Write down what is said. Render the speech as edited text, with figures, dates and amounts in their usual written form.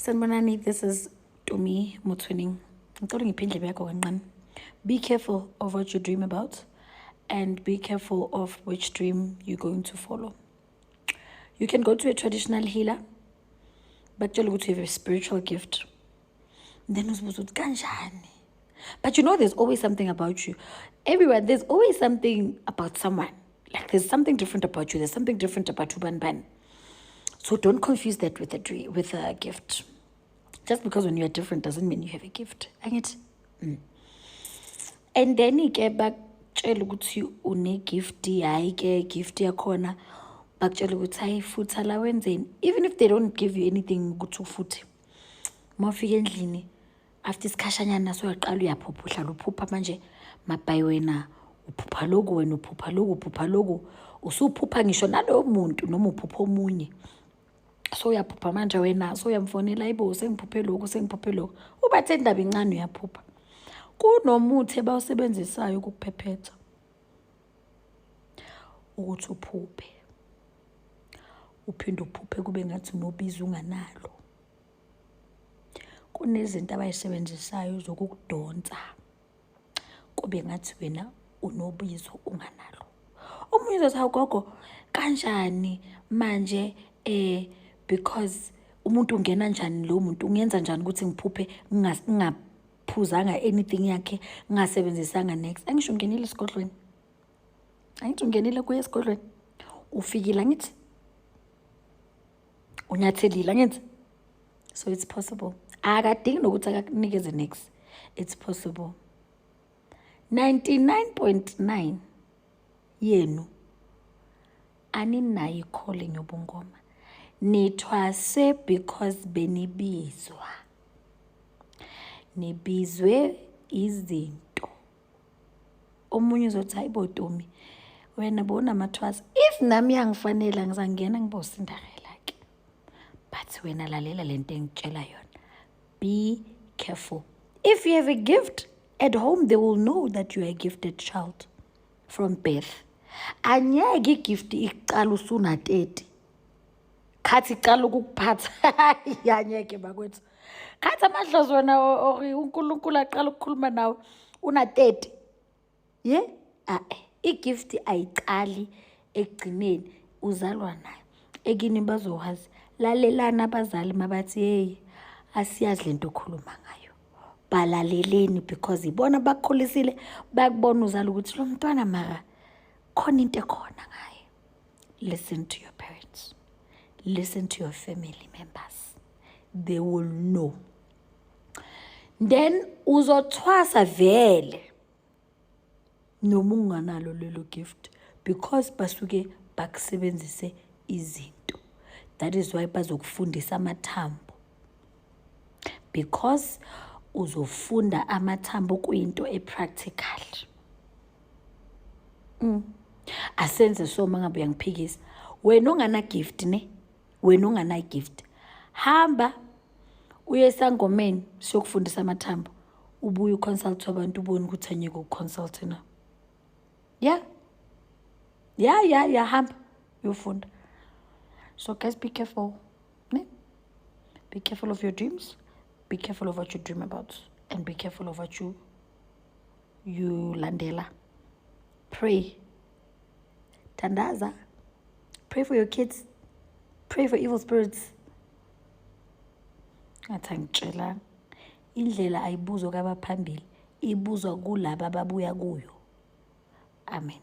Sanibonani, this is Tumi Motsoeneng. Ngicela ungiphe indlebe yakho kancane. Be careful of what you dream about and be careful of which dream you're going to follow. You can go to a traditional healer, bakutshela ukuthi you have a spiritual gift. Then uzibuza ukuthi kanjani? But you know there's always something about you. Everywhere, there's always something about someone. Like there's something different about you. There's something different about uban ban. So don't confuse that with a dream, with a gift. Just because when you are different doesn't mean you have a gift. Angithi? And then ke bakutshela ukuthi une-gift, hayi ke gift yakhona bakutshela ukuthi hayi futha la wenzeni. Even if they don't give you anything ukuthi ufuthe. Uma ufika endlini after isikhashanyana soyaqala uyaphupha, uhlala uphupha manje mabhayi wena uphupha loku, wena uphupha loku, uphupha loku, usuphupha ngisho naloyo muntu noma uphupha omunye. So uyaphupha manje wena so uyamfonela, ayibo sengiphuphe lokhu, sengiphuphe lokhu, ubathe indaba incane uyaphupha. Kunomuthi ebawusebenzisayo ukukuphephetha ukuthi uphuphe, uphinde uphuphe kube ngathi unobizo unganalo. Kunezinto abayisebenzisayo zokukudonsa kube ngathi wena unobizo unganalo. Omunye uzothi, hawu gogo, kanjani manje, because umuntu ungena njani, lo muntu ungenza njani ukuthi ngiphuphe ngingaphuzanga anything yakhe, ngingasebenzisanga next? Angisho ungenile esigodlweni, angithi ungenile kuye esigodlweni, ufikile, angithi unyathelile, angithi? So it's possible. Akadingi nokuthi akakunikeze next, it's possible. 99.9 yenu aninayo i-calling yobungoma, nithwase because benibizwa, nibizwe izinto. Omunye uzothi, hayi bo Tumi, wena bowunamathwasa. If nami yangifanela ngizangena ngibe uCinderella ke, but wena lalela lento engitshela yona. Be careful. If you have a gift at home, they will know that you are a gifted child from birth. Anyeke i-gift ikuqala usuna-30 khathi icala ukukuphatha, yanyeke bakwethu, khathi amadlozi wena or uNkulunkulu aqala ukukhuluma nawe una-30 ye a i-gift ayiqali ekugcineni, uzalwa nayo. Ekini bazowazi. Lalelani abazali mabathi, hey, asiyazi lento okhuluma ngayo. Balaleleni because ibona bakukhulisile, bakubona uzala ukuthi lo mntwana mara khona into ekhona ngaye. Listen to your parents, listen to your family members, they will know. Then uzothwasa vele noma unganalo lelo gift because basuke bakusebenzise izinto. That is why bazokufundisa amathambo, because uzofunda amathambo kuyinto e-practical. Asenze so mangabe uyangiphikisa wena ongana gift ne, wena ongana gift, hamba uye esangomeni siyokufundisa amathambo, ubuye u-consult abantu, ubone ukuthi anyeke uku-consult na. Ya, hamba uyofunda. So guys, be careful ne, be careful of your dreams, be careful of what you dream about and be careful of what you landela. Pray, thandaza, pray for your kids, pray for evil spirits. Ngathi angitshelanga, indlela ayibuzwa kwabaphambili, ibuzwa kulaba ababuya kuyo. Amen.